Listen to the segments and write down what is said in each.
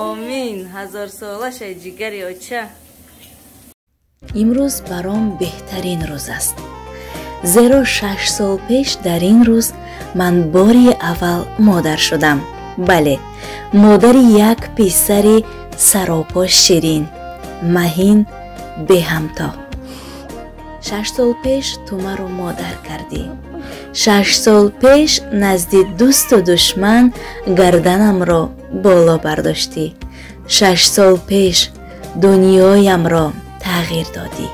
Омин. Ҳазорсола шай, ҷигари оча. Имрӯз баром беҳтарин рӯз аст, зеро 6 сол пеш дар ин рӯз ман бори аввал модар шудам. Бале, модари як писари саропо ширин, маҳин, беҳамто. 6 сол пеш ту маро модар кардӣ. 6 сол пеш назди дӯсту душман гарданамро боло бардоштӣ. 6 сол пеш дунёямро тағйир додӣ.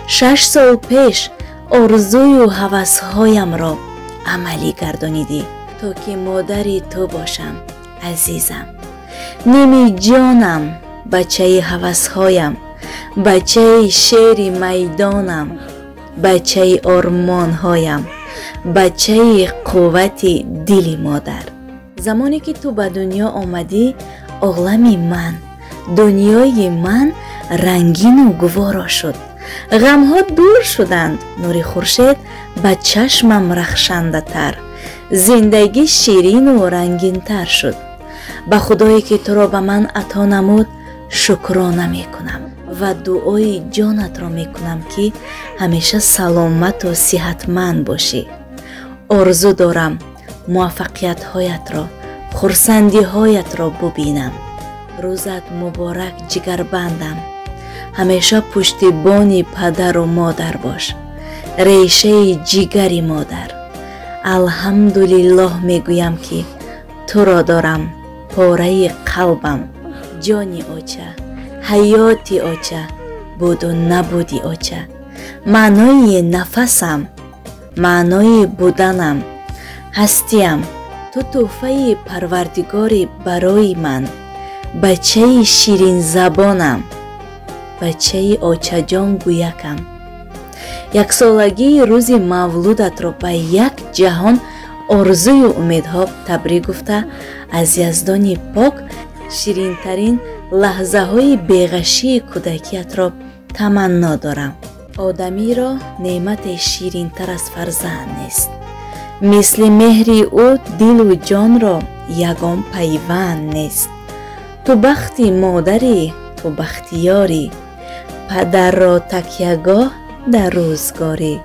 6 сол пеш орзую ҳавасҳоямро амалӣ гардонидӣ, то ки модари ту бошам. Азизам, ними ҷонам, бачаи ҳавасҳоям, бачаи шери майдонам, бачаи ормонҳоям, бачаи қуввати дили модар. Замоне ки ту ба дунё омадӣ, олами ман, дунёи ман рангину гуворо шуд, ғамҳо дур шуданд, нури хуршед ба чашмам рахшандатар, зиндагӣ ширину рангинтар шуд. Ба Худое, ки туро ба ман ато намуд, шукрона мекунам ва дуои ҷонатро мекунам, ки ҳамеша саломату сиҳатманд бошӣ. Орзу дорам муваффақиятҳоятро, хурсандиҳоятро бубинам. Рӯзат муборак, ҷигарбандам. Ҳамеша пуштибони падару модар бош, решаи ҷигари модар. Алҳамдулиллоҳ мегӯям, ки туро дорам, пораи қалбам, ҷони оча, ҳаёти оча, буду набуди оча, маънои нафасам, маънои буданам, ҳастиям. Ту тӯҳфаи Парвардигорӣ барои ман, бачаи ширинзабонам, бачаи очаҷон гӯякам. Яксолагии рӯзи мавлудатро ба як ҷаҳон орзую умедҳо табрик гуфта, аз Яздони пок ширинтарин лаҳзаҳои беғашии кӯдакиятро таманно дорам. Одамиро неъмате ширинтар аз фарзанд нест, мисли меҳри ӯ дилу ҷонро ягон пайванд нест. Ту бахти модарӣ, ту бахтиёрӣ, падарро такягоҳ дар рӯзгорӣ.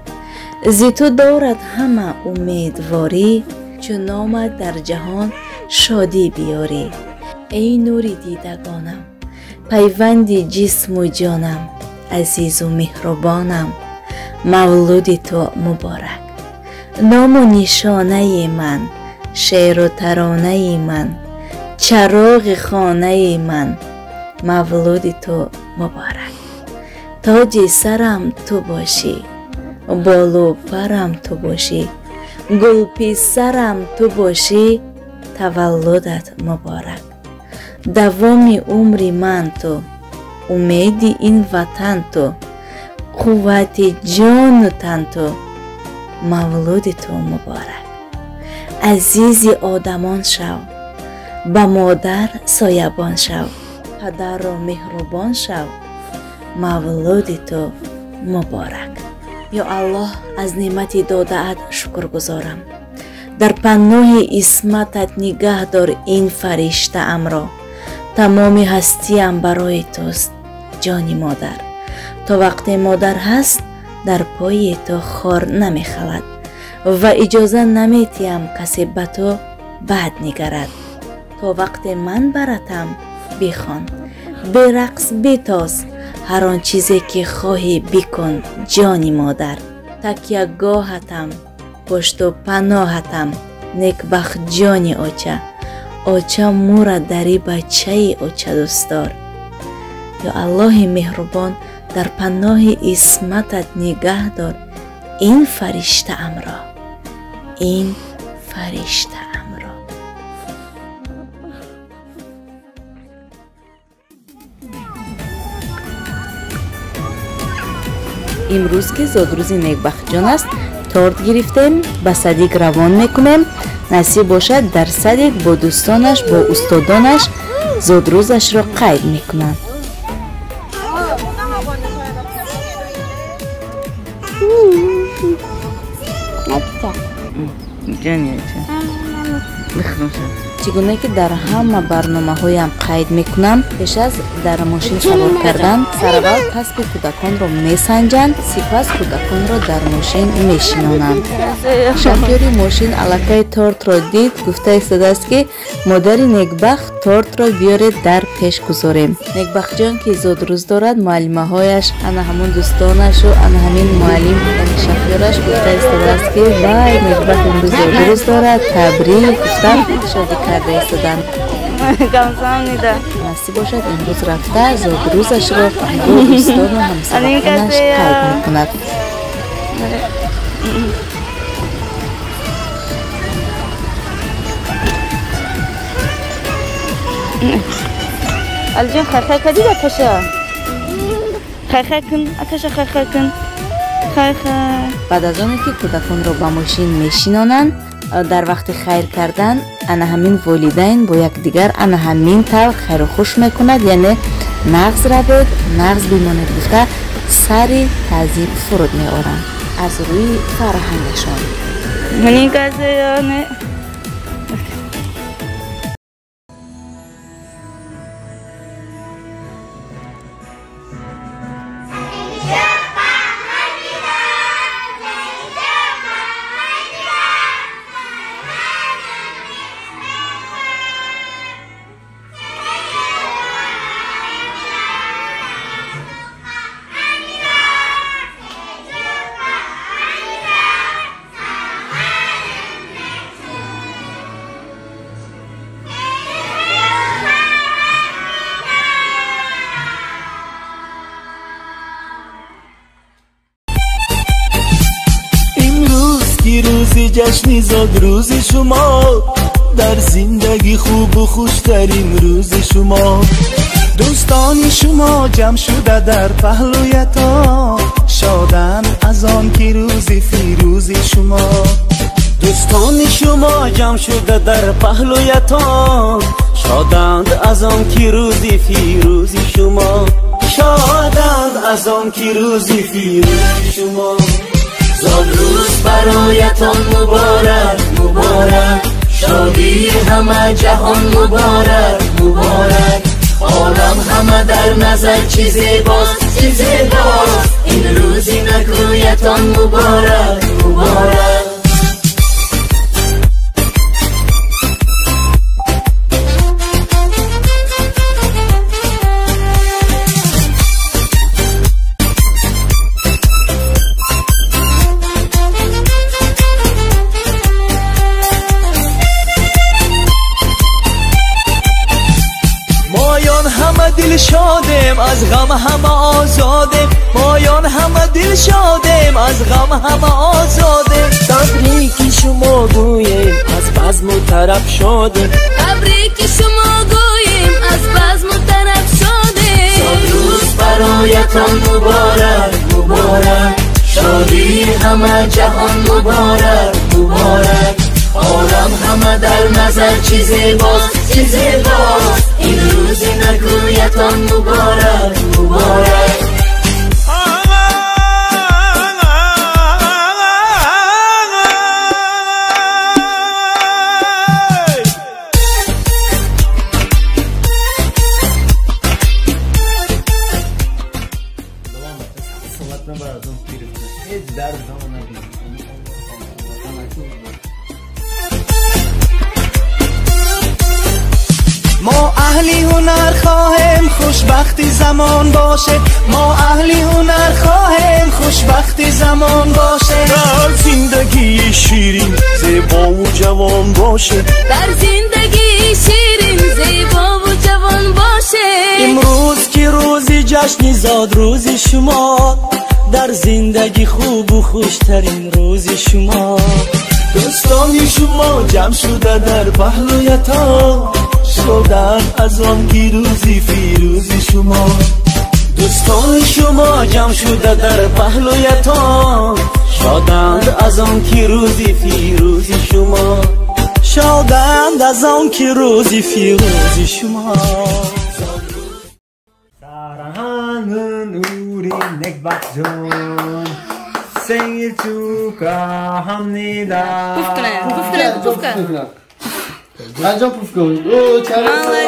Зи ту дорад ҳама умедворӣ, чу номат дар ҷаҳон шодӣ биёрӣ. Эй нури дидагонам, пайванди ҷисму ҷонам, азизу меҳрубонам, мавлуди ту муборак. Ному нишонаи ман, шеъру таронаи ман, чароғи хонаи ман, мавлуди ту муборак. Тоҷи сарам ту бошӣ, болу парам ту бошӣ, гулписарам ту бошӣ, таваллудат муборак. Давоми умри ман ту, умеди ин ватан ту, қуввати ҷону тан ту, мавлуди ту муборак. Азизи одамон шав, ба модар соябон шав, падарро меҳрубон шав, мавлуди ту муборак. Ё Аллоҳ, аз неъмати додаат шукргузорам. Дар паноҳи исматат нигаҳ дор ин фариштаамро. Тамоми ҳастиям барои туст, ҷони модар. То вақте модар ҳаст, дар пои ту хор намехалад ва иҷоза наметиҳам касе ба ту бад нигарад. То вақте ман баратам, бихон, берақс, битоз, ҳар он чизе ки хоҳӣ бикун, ҷони модар. Такягоҳатам, пушту паноҳатам, некбахт ҷони оча, оча мура дари бачаи очадӯстдор. Ё Аллоҳи меҳрубон, дар паноҳи исматат нигаҳ дор ин фариштаамро, ин фариштаамро. Имрӯз, ки зодрӯзи Некбахтҷон аст, торт гирифтем, ба садик равон мекунем. Насиб бошад, дар садик бо дӯстонаш, бо устодонаш зодрӯзашро қайд мекунанд. Ҷони оча, бихӯша. Чӣ гуна ки дар ҳама барномаҳоям қайд мекунам, пеш аз дар мошин савор кардан сараввал касби кӯдаконро месанҷанд, сипас кӯдаконро дар мошин мешинонанд. Шофёри мошин аллакай тортро дид, гуфта истодааст ки модари Некбахт тортро биёред дар пеш гузорем. Некбахтҷон ки зодрӯз дорад, муаллимаҳояш, ана ҳамон дӯстонашу ана ҳамин муаллим, яъне шофёраш гуфта истодааст ки вай, Некбахт имрӯз зодрӯз дорад, табрик гуфта шодӣ карда истоданд. Насиб бошад, имрӯз рафта зодрӯзашро бо дӯстону ҳамсабақонаш қайд мекунад. Алиҷон, хайхай кардӣ акаша? Хайхай кун, акаша, хайхай кун. Хайхай. Баъд аз оне ки кӯдаконро ба мошин мешинонанд, дар вақти хайр кардан ана ҳамин волидайн бо якдигар ана ҳамин тавр хайру хуш мекунад, яъне нағз равед, нағз бимонед гуфта сари таъзим фуруд меоранд аз рӯи фарҳангашон. روزی جشنی زاد روز شما، در زندگی خوب و خوشترین روز شما. دوستان شما جمع شده در پهلویتان، شادن از آن که روز فیروز شما. دوستان شما جمع شده در پهلویتان، شادند از آن که روز فیروز شما. شادند از آن که روز فیروز شما. زادروز برایتان مبارک مبارک، شادی همه جهان مبارک مبارک. عالم همه در نظر چی زیباست چی زیباست، این روزی نکویتان مبارک مبارک. دل شادیم از غم همه آزادیم، مایان همه دل شادیم از غم همه آزادیم. تبریک شما گوییم از بزم و طرب شادیم، تبریک شما گوییم از بزم و طرب شادیم. زادروز برایتان مبارک مبارک، شادی همه جهان مبارک مبارک. عالم همه در نظر چی زیباست چی زیباست، این روز نکویتان مبارک مبارک. ما اهلی هنر خواهیم خوشبختی زمان باشه، ما اهلی هنر خواهیم خوشبختی زمان باشه. در زندگی شیرین زیبا و جوان باشه، در زندگی شیرین زیبا و جوان باشه. امروز که روزی جشنی زاد روز شما، در زندگی خوب و خوشترین روز شما. دوستان شما جمع شده در پهلویتان، شدن از آن که روزی فیروز شما. دوستان شما جمع شده در پهلویتان، شادند از آن که روزی فیروز شما. شادند از آن که روزی فیروز شما. 사랑하는 우리 넥박존 생일 축하합니다. 푸프크네 푸프크네 푸프크네. Анҷом, пуф кун. О, чаро?